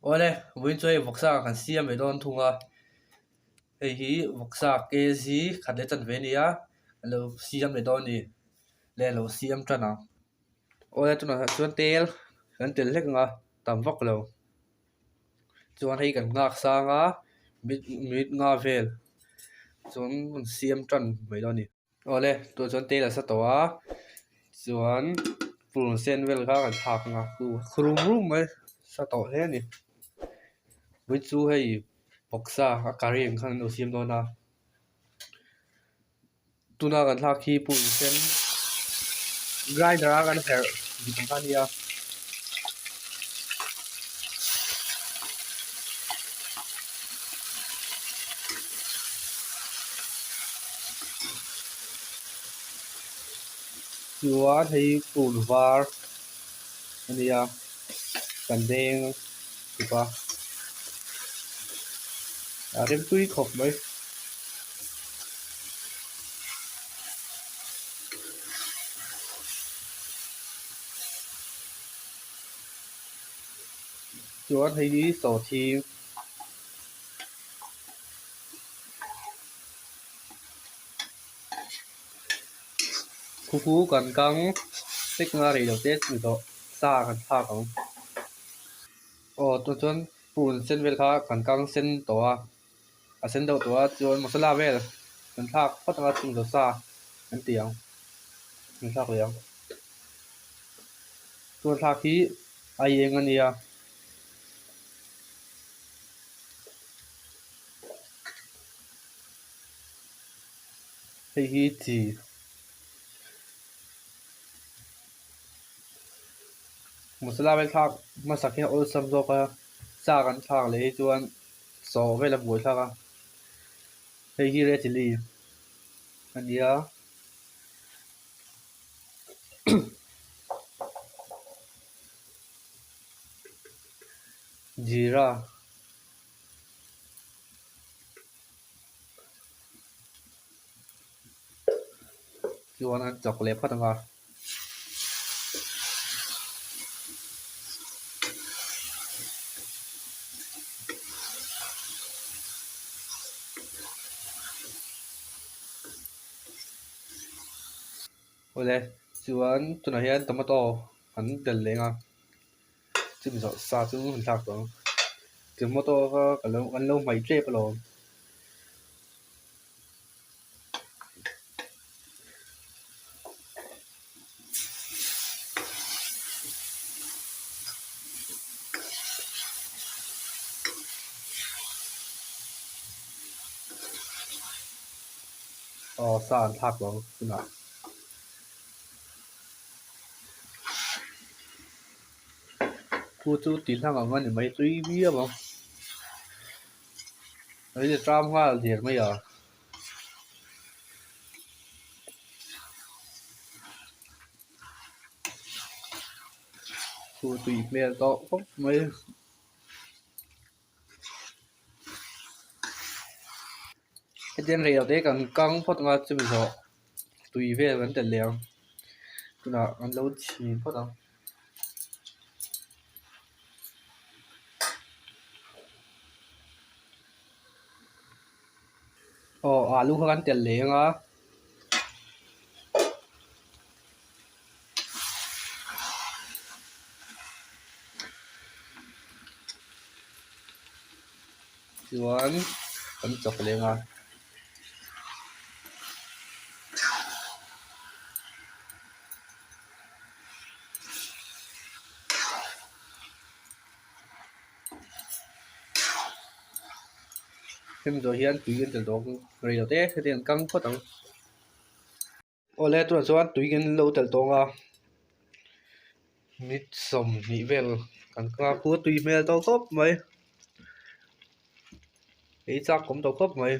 Awle, vawiin chu hei vawksa kan siam ve dawn thung a, hei hi vawksa kg khat leh chanve a ni a, a lo siam leh dawn a ni, leh a lo siam tan ang. Awle tunah chuan tel kan tel hlek ang a, tam vak lo. Chuan hei kan nghak sang a, minute nga vel chuan an siam tan mai dawn a ni. Awle tunah chuan tel a sa tawh a chuan purun sen vel kha kan thlak ang a khu rum rum mai sa tawh hle a ni vawi chu hei vawksa a curry ang khan an lo siam dawn a tuna kan thlak hi purun sen grinder a kan herh dik ang kha a nia. Chuan hei purun var a nia kan deng tuk a a remtui khawp mai. Chuan hei hi sawhthing. Khuku kan kang hlek nga rei lo te chu tawh sa kan thlak ang. Aw tah chuan purun sen vel kha kan kang sen tawh a, a sen deuh tawh a chuan masala vel kan thlak phawt anga chumi zawh sa kan ti ang kan thlak leh ang. Chuan thlak hi a eng a nia. Hei hi chi masala vel thlak hmasak hian awlsam zawk a sa kan thlak leh hi chuan chaw vel a buai thlak a hei hi red chilli a ni a. Jeera. Chuan an chawk leh phawt ang a. Awle chuan tunah hian tomato an tel leh ang a chumi zawh sa chu an thlak tawh ang tomato kha ka lo an lo hmaih tep alawm. Aw sa an thlak lo tunah. Khu chu tih hlang ang a ni mai tui viau ang. Hei a ṭam nghal diar mai a. Khu tui hmel tawh khawp mai. Hetiang rei lo te kan kang phawt ang a chumi zawh tui vel kan telh leh ang tunah an lo chhin phawt ang. Aw alu kha kan telh leh ang a. Chuan kan chawk leng a. Hemi zawh hian tui kan tel tawh ang rei lo te hetiang an kang phawt ang. Awle tunah chuan tui kan lo telh tawng a minute 20 vel kan nghak a tui hmel tawh khawp mai ei chak awm tawh khawp mai.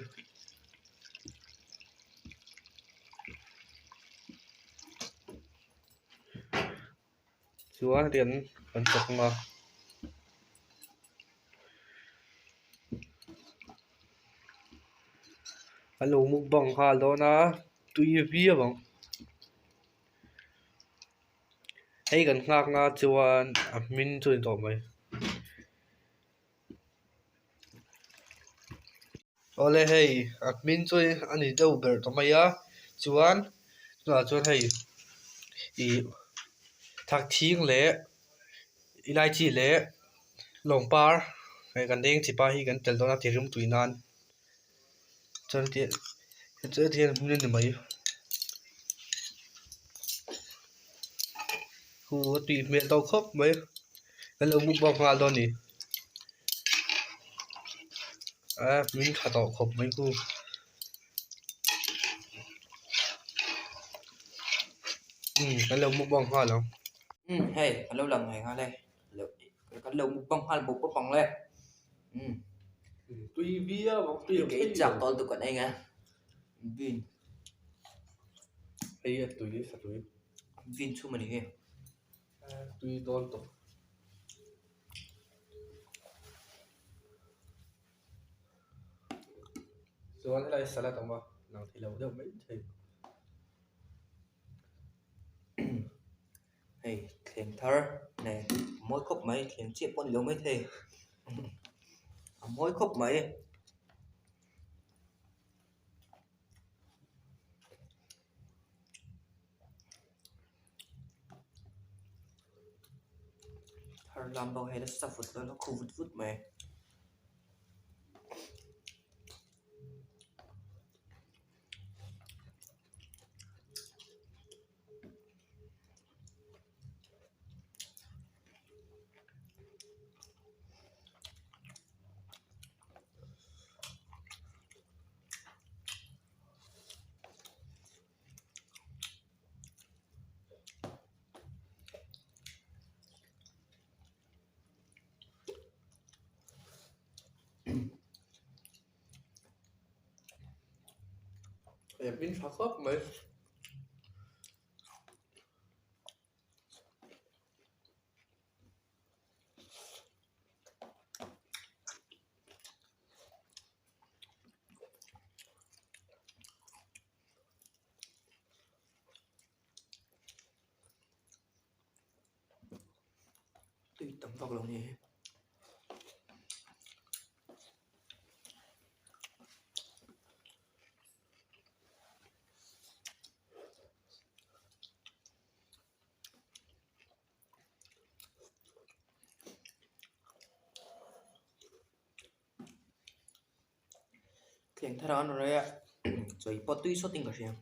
Chuan hetiang kan chawk ang a. An lo mukbang nghal dawn a tui viau ang. Hei kan nghak na chuan a hmin chu a ni tawh mai. Awle hei a hming chu a ni deuh ber ta mai a chuan tunah chuan hei ih thakthing leh elaichi leh lawng par hei kan leng chi pa hi kan tel dawn a ti rim tui nan chuan heti hian a hming a ni mai hu a tui hmel tawh khawp mai kan lo mukbang nghal dawn a ni. A hming tha tawh khawp mai khu umm kan lo mukbang nghal ang. Umm hei ka lo lang ve nghal e kan lo mukbang nghal bawp bawp ang le umm tui viau ang tui ang kei chak tawl tu kan eng a bean hei a tui a tui bean chhum a ni hi. Tui dawn tawp. Chuan helai salad a awm a lang thei lo deuh mai thei. Hei thleng thar neh a mawi khawp mai thleng chiah pawh a ni lo mai thei a mawi khawp mai. Thar lam bawk hei nasa vut dawn a khu vut vut mai. Hei a hming tha khawp mai. Tui tam vak lo ni. Thleng thar an rawn a chawi pawh tui sawt in ka hria.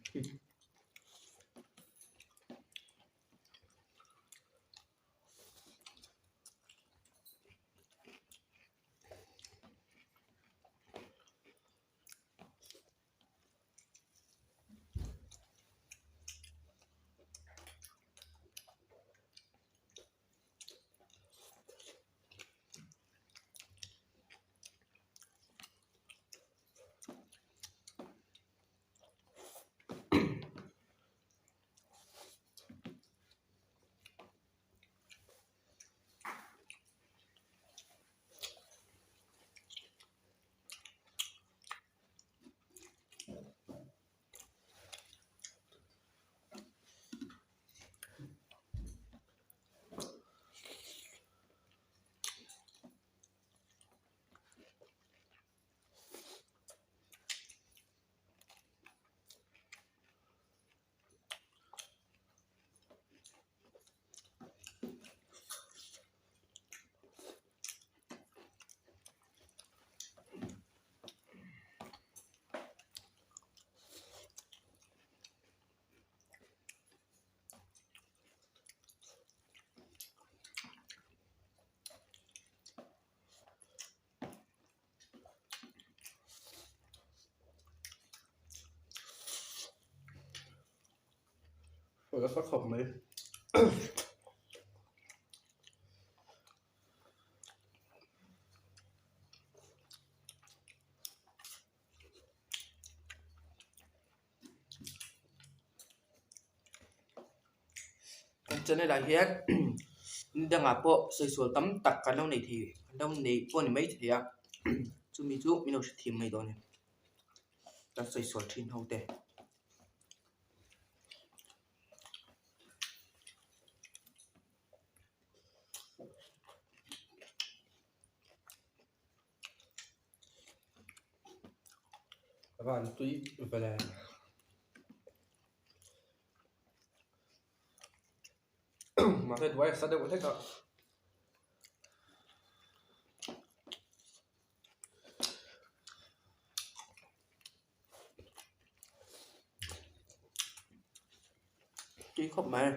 Nasa khawp mai. Kan channel ah hian ni dangah pawh sawisawh tam tak kan lo nei thei kan lo nei pawh a ni maithei a chumi chu min lo hrethiam mai dawn a ni kan sawisawh thin ho te. van tui vele. Mahse duai a sa deuh hlek a. Tui khawp mai.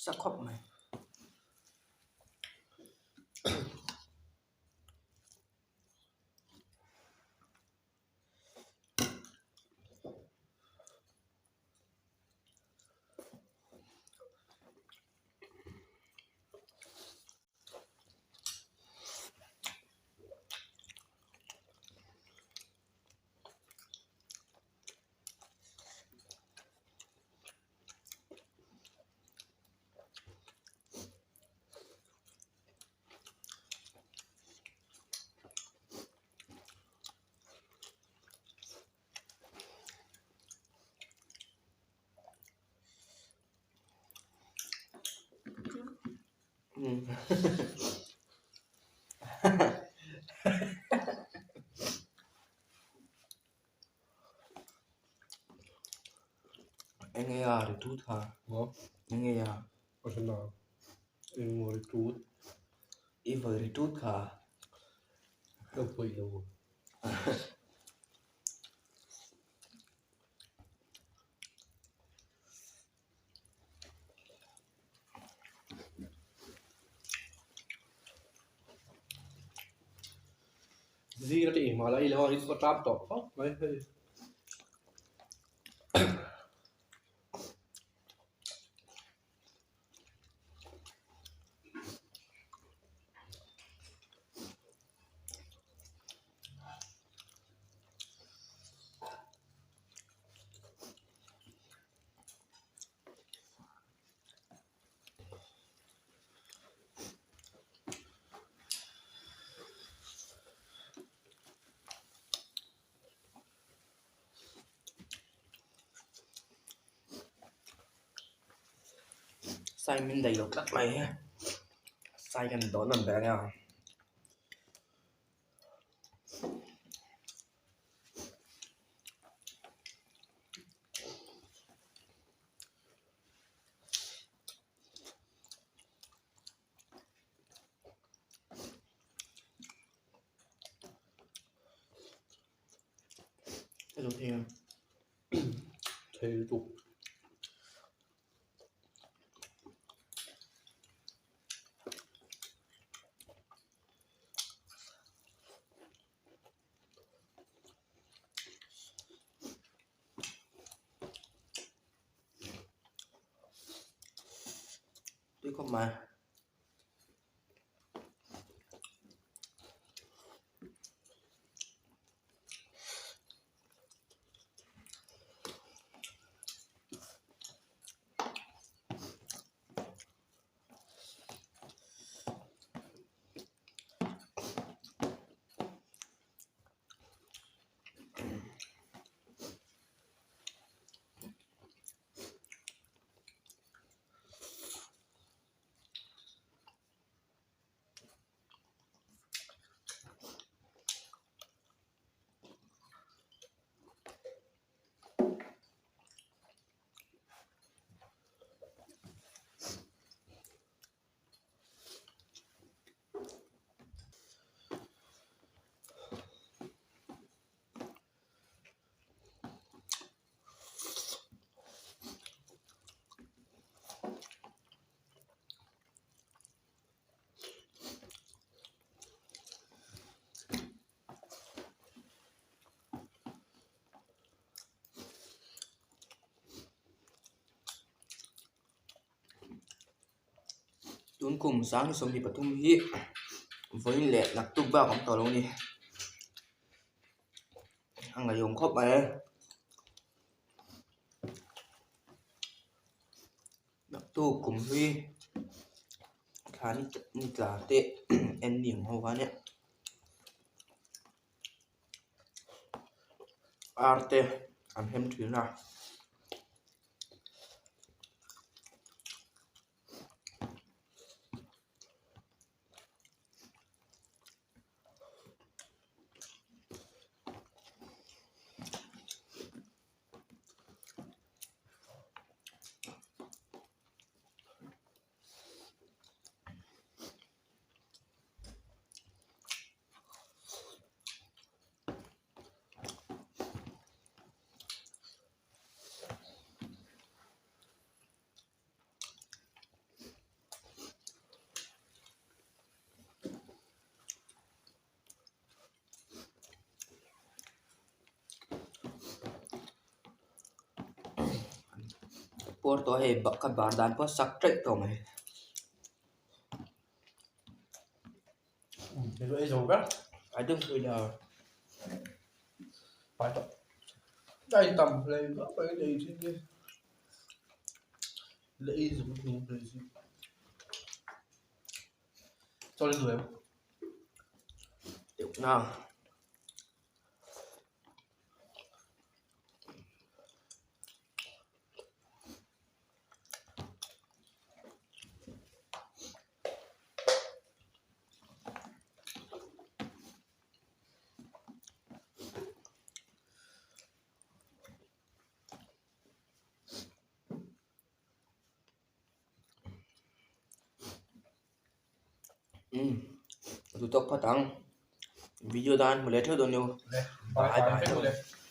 Sa khawp mai. Enge a ri tut kha Maw? Enge a? A hre lo. Eng maw ri tut? I vawi ri tut kha. Ka pawi lo. Zing ati engmah la ei lo a hi chu ka tap tawh khawp mai hei. Sai min daih lo tlat mai hi sai kan dawn ang ber ania. Ka duh thei a. Thei lutuk. Tui khawp mai. Tun kum 2023 hi vawiin leh naktuk bak awm tawh lo a ni. A ngaihawm khawp mai. Naktuk kum hlui thla ni tla te en ni ang ho khan e ar te an hem thin a. Puar tawh hei ka bar dan pawh a sak ṭaih tawh mai. Umm a duh tawk phawt ang video dan hmu leh theuh dawn nia bye bye.